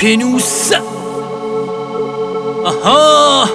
پێنووسە ئەها.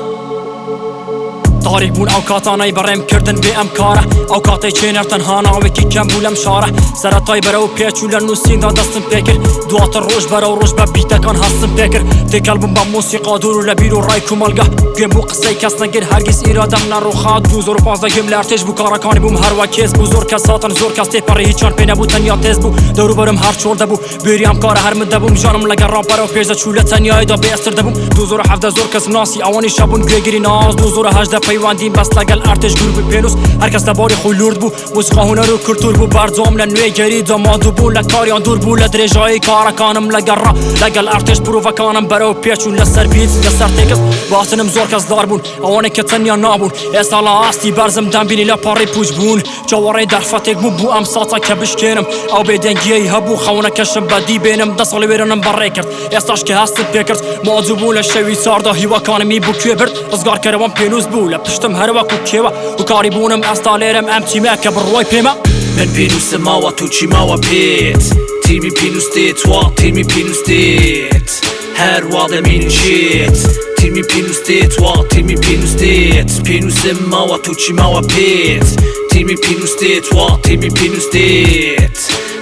تاریک بوون ئەو کاتانەی بەڕێم کردن بێ ئەم کارە، ئەو کاتەی چێنەر تەنها ناوێکی کەم بوو لەم شارە. سەرەتای بەرەو پێچوو لە نووسیندا دەستم پێکرد، دواتر ڕۆژ بەرەو ڕۆژ بە بیتەکان هەستم پێکرد. تێکەڵ بووم بە مۆسیقا دوور و لە بیر و ڕای کومەڵگە، گوێم بوو قسەی کەس نەگر هەرگیز ئیرادەم نەڕوخا. 2015 گوێم لە ئەرتێش بوو کارەکانی بووم هەروا کێس بوو. زۆر کەس هاتن زۆر کەس تێپەڕی هیچیان پێ نەبوو تەنیا تێز بوو. دەوروبەرم هەر چۆڵ دەبوو بوێری ئەم کارە هەر من دەبووم. ژیانم لەگەڵ ڕاپ بەرەو پێش دەچوو لە تەنیاییدا بێ ئەستر دەبووم. 2017 زۆر کەسم ناسی ئەوانیش هەبوون گوێگری ناز. 2018 پەیوەندیم بەست لەگەڵ ئەرتێش گروپی پێنووس. هەر کەس لە باری خۆی لورد بوو موسیقا هونەر و کولتوور بوو. بەردەوام لە نوێگەریدا ماندوو بوو لە کاریان دوور بوو. لە درێژایی کارەکانم لەگەڵ ڕاپ لەگەڵ ئەرتێش پرۆڤەکانم بەرەو پێچوون لەسەر بیت لەسەر تێکست باتنم زۆر کەس دار بوون ئەوانەی کە تەنیا نابوون. ئێستا لە ئاستی بەرزم دەمبینی لە پەڕی پووچ بوون. چاوەڕێی دەرفەتێک بوو بۆ ئەم ساتە کە بشکێنم ئەو بێدەنگیەی هەبوو خەونەکەشم بەدی بێنم. 10 ساڵی وێرانم بەڕێ کرد ئێستاش کە هەستم پێکرد ماندوو بوو لە شەوی ساردا هیواکانمی بۆ کوێ برد. ڕزگارکەرەوەم پێنووس بوو لە پشتم هەروەکو کێوە هۆکاری بوونم ئێستا لێرەم ئەم تیمە کە بڕوای پێمە. من پێنووسم ماوە تۆ چی ماوە پێت؟ تیمی پێنووس دێت وا تیمی پێنووس دێت هەر وا دەمێنی شێت. تیمی پێنووس دێت وا تیمی پێنووس دێت. پێنووسم ماوە تۆ چی ماوە پێت؟ تیمی پێنووس دێت وا تیمی پێنووس دێت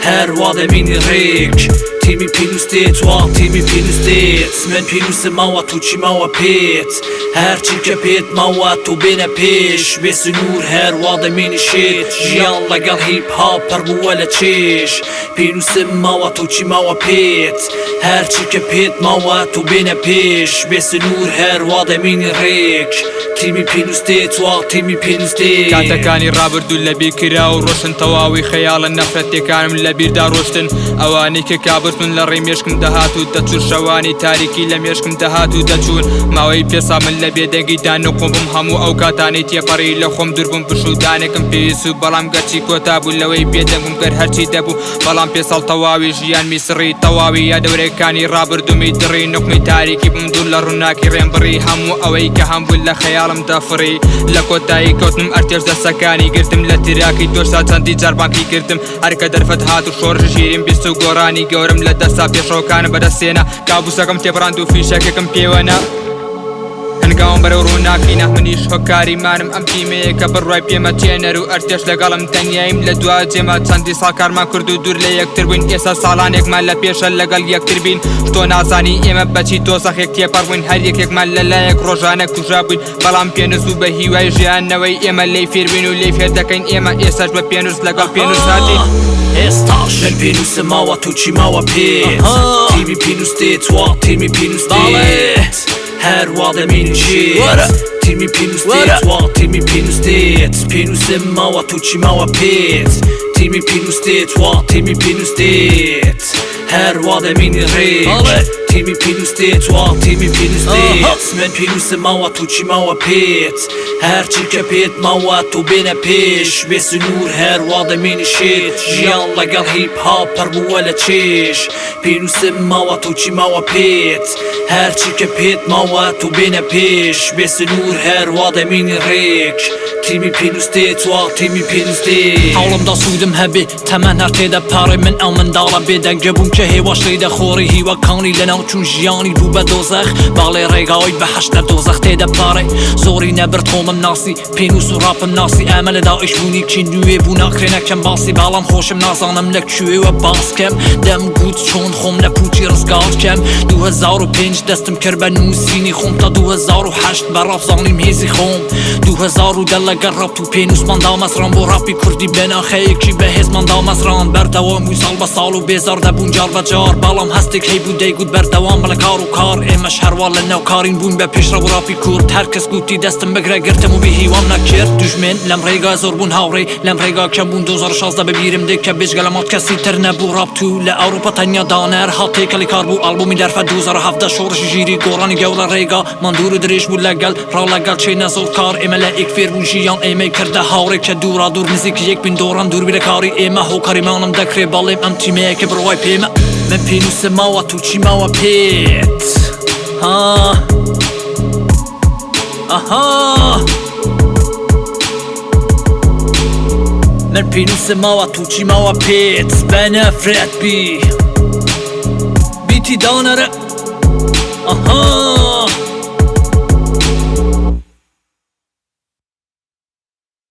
هەر وا دەمێنی ڕێک. تیمی پێنووس دێت وا تیمی پێنووس دێت. من پێنووسم ماوە تۆ چی ماوە پێت؟ هەرچی کە پێت ماوە تۆ بێنە پێش. بێ سنوور هەر وا دەمێنی شێت. ژیان لەگەڵ هیپ هاپ پڕ بووە لە چێژ. پێنووسم ماوە تۆ چی ماوە پێت؟ هەرچی کە پێت ماوە تۆ بێنە پێش. بێ سنوور هەر وا دەمێنی ڕێک. تیمی پێنووس دێت وا تیمی پێنووس دێت. کاتەکانی ڕابردوو لەبیر کرا و ڕۆشتن، تەواوی خەیاڵە نەفرەتیەکانم لەبیردا ڕۆشتن. ئەوانەی کە کابوس بوون لە ڕێی مێشکم دەهات و دەچوون، شەوانی تاریکی لە مێشکم دەهات و دەچوون. ماوەی پێ ساڵ من لە بێدەنگیدا نوقم بووم، هەموو ئەو کاتانەی تێپەڕی لە خۆم دوور بووم. پشوودانێکم پێویست بوو، بەڵام گەرچی کۆتا بوو لەوەی بێدەنگ بووم گەر هەرچی دەبوو. بەڵام پێ ساڵ تەواوی ژیانمی سڕی، تەواوی یادەوەریەکانی ڕابردوومی دڕی. نوقمی تاریکی بووم دوور لە ڕووناکی ڕێم بڕی، هەموو ئەوەی کە هەمبوو لە خەیاڵم دەفڕی. لە کۆتایی کەوتنم ئەرتێش دەستەکانی گرتم، لە تراکی تۆشدا چەندی جار بانگی کردم. هەرکە دەرفەت هات و شۆڕشی شیرین بیست و گۆڕانی گەورەم لە دەستا پێشڕەوەکانم بەدەستهێنا. کابوسەکەم تێپەڕاند و فیشەکێکم پێوەنا. هەنگاوم بەرەو ڕووناکی نا، منیش هۆکاری مانم ئەم تیمەیە کە بڕوای پێمە. چێنەر و ئەرتێش لەگەڵم تەنیاییم لە دوا جێما. چەندی ساڵ کارمان کرد و دوور لە یەکتر بووین، ئێستا ساڵانێکمان لە پێشە لەگەڵ یەکتر بین. تۆ نازانی ئێمە بەچی دۆزەخێک تێپەڕ بووین، هەر یەکێکمان لە لایەک ڕۆژانە کوژرا بووین. بەڵام پێنووس بوو بە هیوای ژیانەوەی ئێمە، لێی فێر بووین و لێی فێر دەکەین. ئێمە ئێستاش بە پێنووس لەگەڵ پێنووس هاتین. ئێستاش من پێنووسم ماوە تۆ چی ماوە پێت؟ تیمی پێنووس دێت وا تیمی پێنووس دێت هەر وا دەمێنی شێت. تیمی پێنووس دێت وا تیمی پێنووس دێت. پێنووسم ماوە تۆ چی ماوە پێت؟ تیمی پێنووس دێت وا تیمی پێنووس دێت هەر وا دەمێنی ڕێک. تیمی پێنووس دێت وا تیمی پێنووس دێت. من پێنووسم ماوە تۆ چی ماوە پێت؟ هەرچی کە پێت ماوە تۆ بێنە پێش. بێ سنوور هەر وا دەمێنی شێت. ژیان لەگەڵ هیپ هاپ پڕ بووە لە چێژ. پێنووسم ماوە تۆ چی ماوە پێت؟ هەرچی کە پێت ماوە تۆ بێنە پێش. بێ سنوور هەر وا دەمێنی ڕێک. تیمی پێنووس دێت وا تیمی پێنووس دێت. هەوڵمدا سوودم هەبێ تەمەن هەر تێدەپەڕێ. من ئەو منداڵە بێدەنگە بووم کە هێواش لێی دەخۆڕی. هیواکانی لەناو چوون ژیانی بوو بە دۆزەخ. باڵێ ڕێگاوی بەهەشت لە دۆزەخ تێدەپەڕێ. زۆری نەبرد خۆمم ناسی پێنووس و ڕاپم ناسی. ئەمە لە داعش بوونێکی نوێ بوو ناکرێ نەکەم باسی. بەڵام خۆشم نازانم لە کوێوە باس کەم. دەمگوت چۆن خۆم لە پوچی ڕزگار کەم. 2005 دەستم کرد بە نووسینی خۆم، تا 2008 بە ڕاپ زانیم هێزی خۆم. 2010 لەگەڵ ڕاپ و پێنووسمان دامەزران، بۆ ڕاپی کوردی بناخەیەکی بەهێزمان دامەزران. بەردەوام بووی ساڵ بە ساڵ و بێزار دەبوون جار بە جار، بەڵام هەستێک هەیبوو دەیگوت بەردەوام لە کار و کار. ئێمەش هەروا لە ناو کارین بووین بە پێشڕەو ڕاپی کورد. هەر کەس گوتی دەستم بگرە گرتم و بێ هیوام نەکرد. دوژمن لەم ڕێگا زۆر بوون، هاوڕێ لەم ڕێگا کەم بوون. 2016 بەبیرم دێ کە بێجگە لە ماڵ کەسی تر نەبوو. ڕاپ تو لە ئەوروپا تەنیا دانەر هات تێکەڵی کار بوو. ئەلبومی دەرفەت 2017 شۆڕشی ژیری گۆڕانی گەورە. ڕێگا مان دوور و درێژ بوو لەگەڵ ڕا لەگەڵ چێنە زۆر کار. ئێمە لە ئێک فێر بوون ژیان ئێمەی کردە هاوڕێ کە دوورا دوور نزیک یەک بین. دۆڕان دوور بی لە کاری ئێمە هۆکاری مانم دەکرێ. بەڵێم ئەم تیمەیە کە بڕوای پێمە. من پێنووسم ماوە تۆ چی ماوە پێت؟ ها ئەها من پێنووسم ماوە تۆ چی ماوە پێت؟ بە نەفرەت بی بیتی دانەرە.